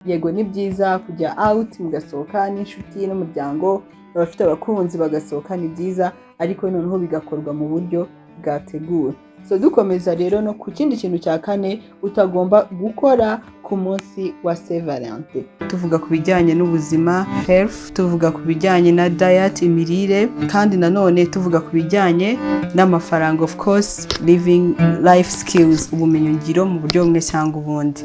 Yego, ni byiza kujya out, mugasohoka n'inshuti n'umuryango, abafite abakunzi bagasohoka, ni byiza, ariko noneho bigakorwa mu buryo bwateguwe. So dukomeza rero no ku kindi kintu cya kane utagomba gukora ku munsi wa Saint Valentin. Tuvuga ku bijyanye n'ubuzima, health, tuvuga ku bijyanye na diet, imirire, kandi nanone tuvuga ku bijyanye n'amafaranga, of course living life skills, ubumenyingiro mu buryo bumwe cyangwa ubundi.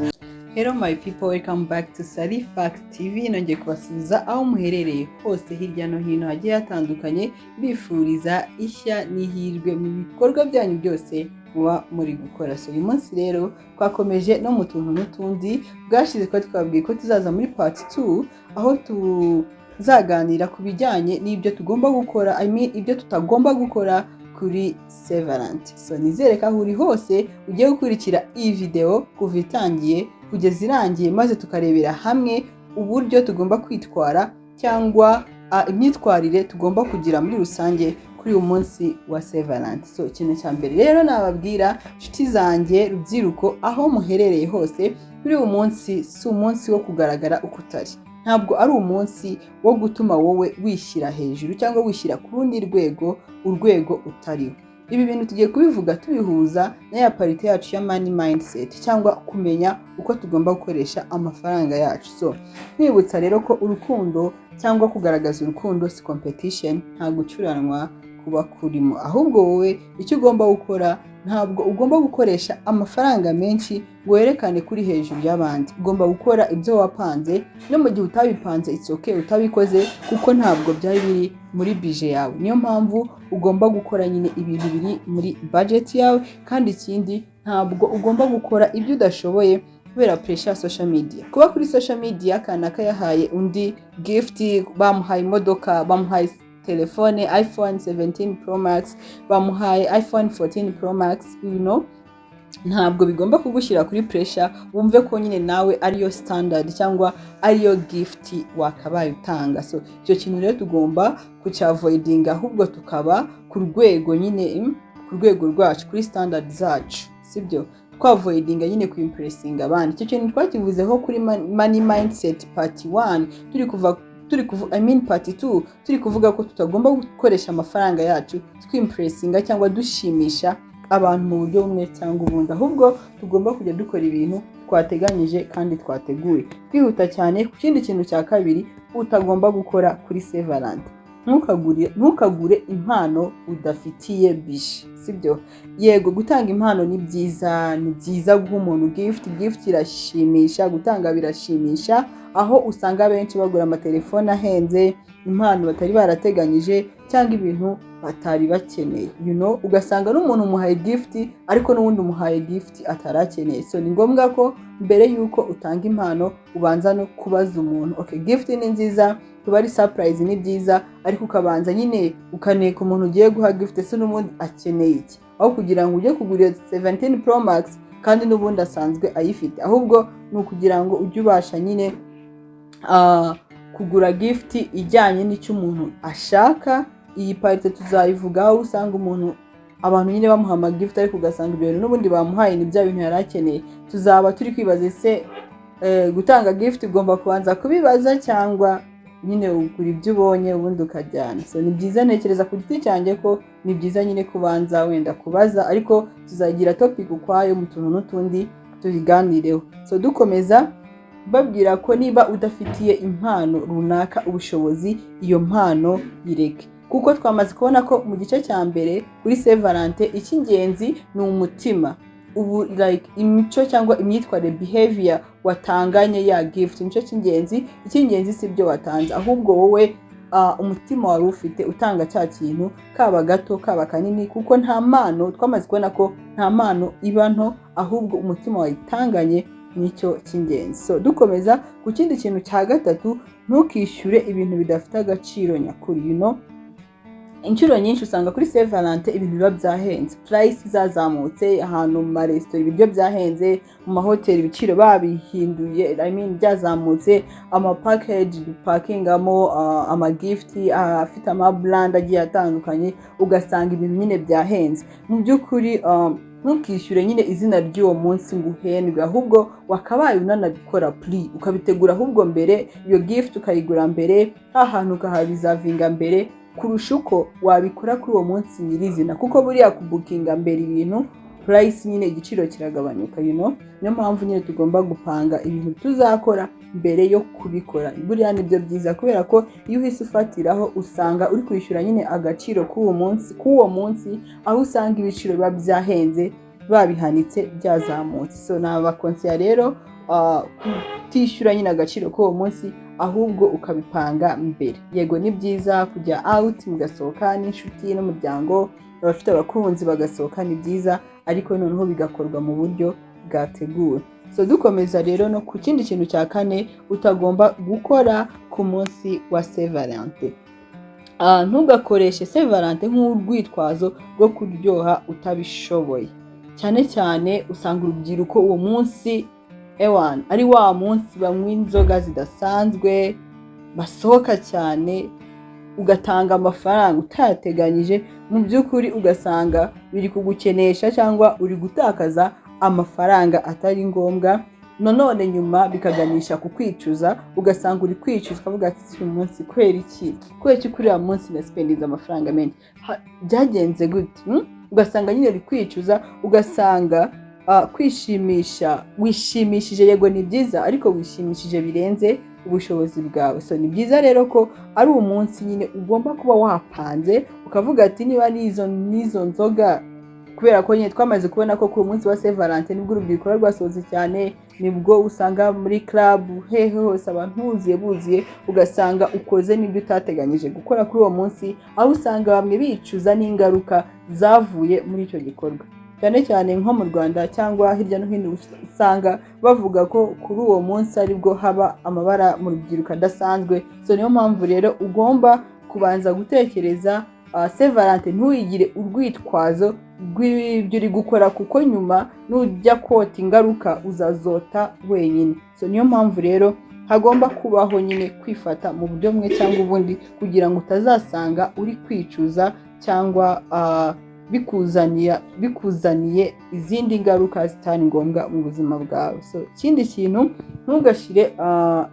Hello my people, welcome back to Sari Fact TV. Nongeye kubasubiza aho muherereye hose hirya no hino hagiye hatandukanye, mbifuriza ishya n'ihirwe mu bikorwa byanyu byose muba muri gukora. So uyu munsi rero twakomeje no mu tuntu n'utundi. Bwashize twari twabwiye ko tuzaza muri part 2, aho tuzaganira ku bijyanye n'ibyo tugomba gukora, I mean ibyo tutagomba gukora kuri Saint Valentin. So nizere ko aho uri hose ugiye gukurikira iyi video kuva itangiye kugeza irangiye, maze tukarebera hamwe uburyo tugomba kwitwara cyangwa imyitwarire tugomba kugira muri rusange kuri uyu munsi wa Saint Valentin. So ikintu cya mbere rero nababwira, inshuti zanjye, rubyiruko, aho muherereye hose, kuri uyu munsi si umunsi wo kugaragara uko utari. Ntabwo ari umunsi wo gutuma wowe wishyira hejuru cyangwa wishyira ku rundi rwego, urwego utariho. Ibi bintu tugiye kubivuga tubihuza na ya part yacu ya money mindset, cyangwa kumenya uko tugomba gukoresha amafaranga yacu. So nkwibutsa rero ko urukundo cyangwa kugaragaza urukundo si competition, nta gucuranwa kuba kurimo. Ahubwo wowe icyo ugomba gukora, ntabwo ugomba gukoresha amafaranga menshi ngo werekane kuri hejuru y'abandi. Ugomba gukora ibyo wapanze, no mu gihe utabipanze, it's okay utabikoze, kuko ntabwo byari biri muri budget yawe. Niyo mpamvu ugomba gukora nyine ibintu biri muri budget yawe. Kandi ikindi, ntabwo ugomba gukora ibyo udashoboye kubera pressure ya social media. Kuba kuri social media kanaka yahaye undi gift, bamuhaye imodoka, bamuhaye telefone iPhone 17 Pro Max, bamuhaye iPhone 14 Pro Max, ntabwo bigomba kugushyira kuri pressure, wumve ko nyine nawe ariyo standard cyangwa ariyo gift wakabaye utanga. So icyo kintu rero tugomba kucyavoidinga, ahubwo tukaba ku rwego nyine, ku rwego rwacu, kuri standard zacu, sibyo? Twavoidinga nyine kuimpressinga abandi. Icyo kintu twakivuzeho kuri money mindset part 1, turi kuva turi kuvuga, I mean part 2, turi kuvuga ko tutagomba gukoresha amafaranga yacu twimpressinga cyangwa dushimisha abantu mu buryo bumwe cyangwa ubundi, ahubwo tugomba kujya dukora ibintu twateganyije kandi twateguye. Twihuta cyane ku kindi kintu cya kabiri utagomba gukora kuri Saint Valentin: ntukagure impano udafitiye budget, sibyo? Yego, gutanga impano ni byiza, ni byiza guha umuntu gift. Gift irashimisha, gutanga birashimisha, aho usanga benshi bagura amatelefone ahenze, impano batari barateganyije cyangwa ibintu batari bakeneye, ugasanga n'umuntu umuhaye gift, ariko n'ubundi umuhaye gift atarakeneye. So ni ngombwa ko mbere y'uko utanga impano ubanza no kubaza umuntu. Okay, gift ni nziza, tuba ari surprise, ni byiza, ariko ukabanza nyine ukaneka umuntu ugiye guha gift, ese n'ubundi akeneye iki, aho kugira ngo ujye kugura iyo 17 Pro Max kandi n'ubundi asanzwe ayifite. Ahubwo ni ukugira ngo ujye ubasha nyine kugura gift ijyanye n'icyo umuntu ashaka. Iyi part tuzayivugaho. Usanga umuntu, abantu nyine bamuha amagift, ariko ugasanga ibyo bintu n'ubundi bamuhaye ni bya bintu yari akeneye. Tuzaba turi kwibaza: ese gutanga gift ugomba kubanza kubibaza, cyangwa nyine ugura ibyo ubonye ubundi ukajyana? So ni byiza, ntekereza ku giti cyanjye ko ni byiza nyine kubanza wenda kubaza, ariko tuzagira topic ukwayo mu tuntu n'utundi tubiganireho. So dukomeza babwira ko niba udafitiye impano runaka ubushobozi, iyo mpano yireke, kuko twamaze kubona ko mu gice cya mbere kuri Saint Valentin icy'ingenzi ni umutima, ubu like imico cyangwa imyitwarire, behavior watanganye ya gift, nicyo cy'ingenzi. Icy'ingenzi si ibyo watanze, ahubwo wowe umutima wari ufite utanga cya kintu, kaba gato kaba kanini, kuko nta mpano, twamaze kubona ko nta mpano iba nto, ahubwo umutima wayitanganye nicyo cy'ingenzi. So dukomeza ku kindi kintu cya gatatu: ntukishyure ibintu bidafite agaciro nyakuri. Inshuro nyinshi usanga kuri Saint Valentin ibintu biba byahenze, price zazamutse, ahantu mu maresitora ibiryo byahenze, mu mahoteli ibiciro babihinduye, I mean byazamutse, ama package dupakingamo amagift afite ama brand agiye atandukanye, ugasanga ibintu nyine byahenze. Mu by'ukuri Ntukishyure nyine izina ry'uwo munsi ngo uhendwe, ahubwo wakabaye unanabikora pre, ukabitegura ahubwo mbere, iyo gift ukayigura mbere, hantu ukahareservinga mbere, kurusha uko wabikora kuri uwo munsi nyirizina, kuko buriya kubookinga mbere ibintu, price nyine, igiciro kiragabanyuka. Niyo mpamvu nyine tugomba gupanga ibintu tuzakora mbere yo kubikora. Buriya nibyo byiza, kubera ko iyo uhise ufatiraho usanga uri kwishyura nyine agaciro k'uwo munsi, aho usanga ibiciro biba byahenze, babihanitse, byazamutse. So nabaconseilla rero kutishyura nyine agaciro k'uwo munsi, ahubwo ukabipanga mbere. Yego, ni byiza kujya out, mugasohoka n'inshuti n'umuryango, abafite abakunzi bagasohoka, ni byiza, ariko noneho bigakorwa mu buryo bwateguwe. So dukomeza rero no ku kindi kintu cya kane utagomba gukora ku munsi wa Saint Valentin. Ntugakoreshe Saint Valentin nk'urwitwazo rwo kuryoha utabishoboye. Cyane cyane usanga urubyiruko uwo munsi, ewan, ari wa munsi banywa inzoga zidasanzwe, basohoka cyane, ugatanga amafaranga utayateganyije. Mu by'ukuri ugasanga biri kugukenesha cyangwa uri gutakaza amafaranga atari ngombwa. Nanone nyuma bikaganisha ku kwicuza, ugasanga uri kwicuza, ukavuga ati: "Si uyu munsi, kubera iki? Kubera iki kuri uriya munsi naspendinze amafaranga menshi? Byagenze gute?" Ugasanga nyine uri kwicuza, ugasanga kwishimisha wishimishije, yego ni byiza, ariko wishimishije birenze ubushobozi bwawe. So ni byiza rero ko ari umunsi nyine ugomba kuba wapanze, ukavuga ati niba n'izo nzoga, kubera ko nyine twamaze kubona ko ku munsi wa Saint Valentin nibwo urubyiruko ruba rwasohotse cyane, nibwo usanga muri club, hehe hose abantu buzuye buzuye, ugasanga ukoze n'ibyo utateganyije gukora kuri uwo munsi, aho usanga bamwe bicuza n'ingaruka zavuye muri icyo gikorwa. Cyane cyane nko mu Rwanda cyangwa hirya no hino, usanga bavuga ko kuri uwo munsi aribwo haba amabara mu rubyiruko adasanzwe. So niyo mpamvu rero ugomba kubanza gutekereza, Saint Valentin ntuyigire urwitwazo rw'ibyo uri gukora, kuko nyuma nujya kota ingaruka uzazota wenyine. So niyo mpamvu rero hagomba kubaho nyine kwifata mu buryo bumwe cyangwa ubundi, kugira ngo utazasanga uri kwicuza cyangwa bikuzaniye izindi ngaruka zitari ngombwa mu buzima bwawe. So ikindi kintu ntugashyire,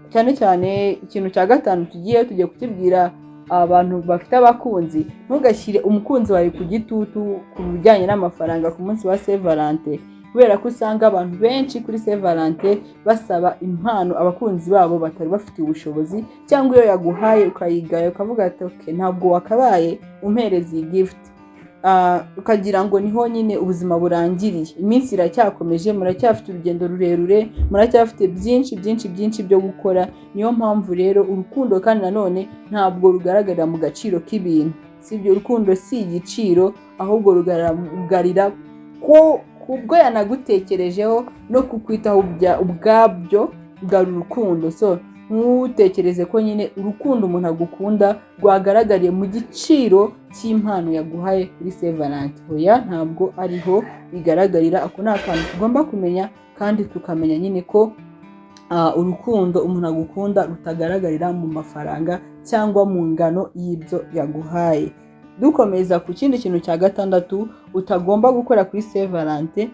cyane cyane ikintu cya gatanu tugiye kukibwira abantu bafite abakunzi: ntugashyire umukunzi wawe ku gitutu ku bijyanye n'amafaranga ku munsi wa Saint Valentin, kubera ko usanga abantu benshi kuri Saint Valentin basaba impano abakunzi babo batari bafitiye ubushobozi, cyangwa iyo yaguhaye ukayigaya, ukavuga ati: "Okay, ntabwo wakabaye umpereza iyi gift," ukagira ngo niho nyine ubuzima burangiriye. Iminsi iracyakomeje, muracyafite urugendo rurerure, muracyafite byinshi byinshi byinshi byo gukora. Niyo mpamvu rero urukundo kandi nanone ntabwo rugaragarira mu gaciro k'ibintu, sibyo? Urukundo si igiciro, ahubwo rugaragarira ko kubwo yanagutekerejeho no kukwitaho ubwabyo bwari urukundo. So ntutekereze ko nyine urukundo umuntu agukunda rwagaragariye mu giciro cy'impano yaguhaye kuri Saint Valentin. Oya, ntabwo ariho bigaragarira. Ako ni akantu tugomba kumenya, kandi tukamenya nyine ko urukundo umuntu agukunda rutagaragarira mu mafaranga cyangwa mu ngano y'ibyo yaguhaye. Dukomeza ku kindi kintu cya gatandatu utagomba gukora kuri Saint Valentin: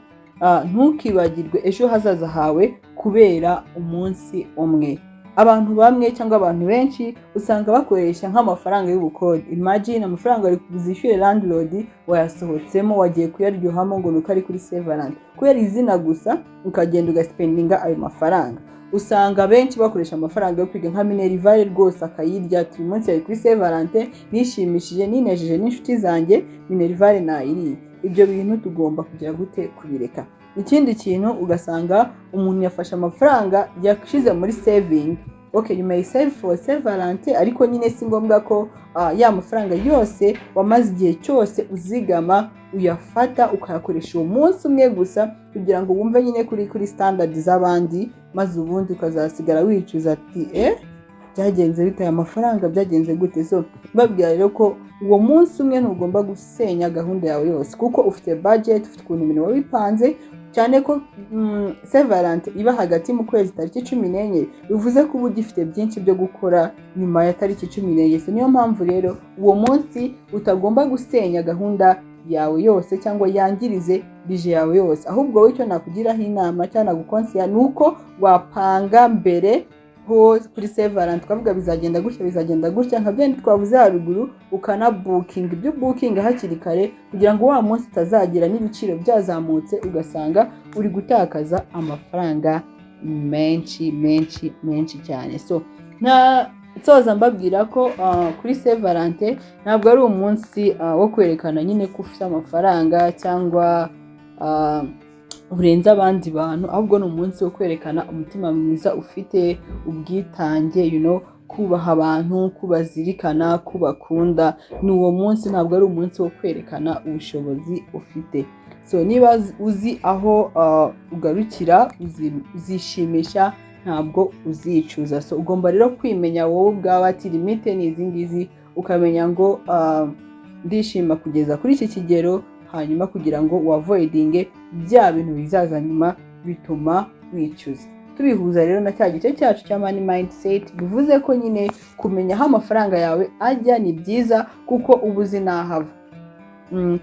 ntukibagirwe ejo hazaza hawe kubera umunsi umwe. Abantu bamwe cyangwa abantu benshi usanga bakoresha nk'amafaranga y'ubukode. Imagine, amafaranga zishyuye landlord wayasohotsemo, wagiye kuyaryohamo, ngo nuko ari kuri Saint Valentin, kubera izina gusa ukagenda ugaspendinga ayo mafaranga. Usanga benshi bakoresha amafaranga yo kwiga nka minerval rwose akayirya, ati: "Uyu munsi yari kuri Saint Valentin, nishimishije, ninejeje n'inshuti zanjye, minerval nayiriye." Ibyo bintu tugomba kugira gute? Kubireka. Ikindi kintu, ugasanga umuntu yafashe amafaranga yashyize muri saving. Okay, you may save for Saint Valentin, ariko nyine si ngombwa ko ya mafaranga yose wamaze igihe cyose uzigama uyafata ukayakoresha uwo munsi umwe gusa, kugira ngo wumve nyine kuri standard z'abandi, maze ubundi ukazasigara wicuza ati: "Eh, byagenze bite? Aya mafaranga byagenze gute?" So babwira rero ko uwo munsi umwe ntugomba gusenya gahunda yawe yose, kuko ufite budget, ufite ukuntu ibintu wabipanze, cyane ko Saint Valentin iba hagati mu kwezi, tariki 14, bivuze ko uba ugifite byinshi byo gukora nyuma ya tariki 14. So niyo mpamvu rero uwo munsi utagomba gusenya gahunda yawe yose cyangwa yangirize budget yawe yose. Ahubwo wowe icyo nakugiraho inama cyangwa nagukonseya ni uko wapanga mbere ho kuri Saint Valentin, tukavuga bizagenda gutya, bizagenda gutya, nka bya twavuze haruguru, ukanabukinga ibyo bukinga hakiri kare kugira ngo wa munsi utazagira n'ibiciro byazamutse, ugasanga uri gutakaza amafaranga menshi menshi menshi cyane. So nta nsoza mbabwira ko kuri Saint Valentin ntabwo ari umunsi wo kwerekana nyine ko ufite amafaranga cyangwa urenze abandi bantu, ahubwo ni umunsi wo kwerekana umutima mwiza ufite, ubwitange, kubaha abantu, kubazirikana, kubakunda. Ni uwo munsi, ntabwo ari umunsi wo kwerekana ubushobozi ufite. So niba uzi aho ugarukira, uzishimisha, ntabwo uzicuza. So ugomba rero kwimenya wowe ubwawe ati limite ni izi ngizi, ukamenya ngo ndishima kugeza kuri iki kigero, hanyuma kugira ngo wavoidinge bya bintu bizaza nyuma bituma wicuza. Tubihuza rero na cya gice cyacu cya money mindset, bivuze ko nyine kumenya aho amafaranga yawe ajya ni byiza, kuko uba uzi n'aho ava.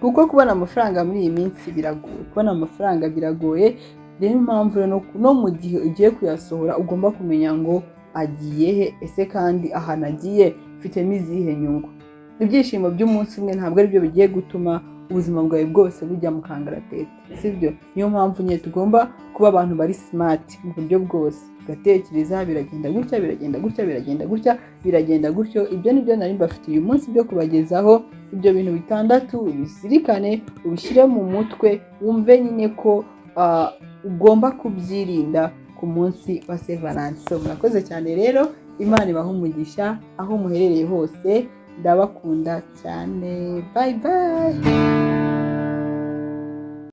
Kuko kubona amafaranga muri iyi minsi biragoye, kubona amafaranga biragoye. Niyo mpamvu rero no mu gihe ugiye kuyasohora ugomba kumenya ngo agiye he ese, kandi ahantu agiye mfitemo izihe nyungu? Ibyishimo by'umunsi umwe ntabwo aribyo bigiye gutuma ubuzima bwawe bwose bujya mu kangaratete, sibyo? Niyo mpamvu nyine tugomba kuba abantu bari smart mu buryo bwose, tugatekereza biragenda gutya, biragenda gutya, biragenda gutya, biragenda gutyo. Ibyo nibyo nari mbafitiye uyu munsi byo kubagezaho. Ibyo bintu bitandatu ubizirikane, ubishyire mu mutwe, wumve nyine ko ugomba kubyirinda ku munsi wa Saint Valentin. So murakoze cyane rero, Imana ibahe umugisha aho muherereye hose, ndabakunda cyane. Bye bye.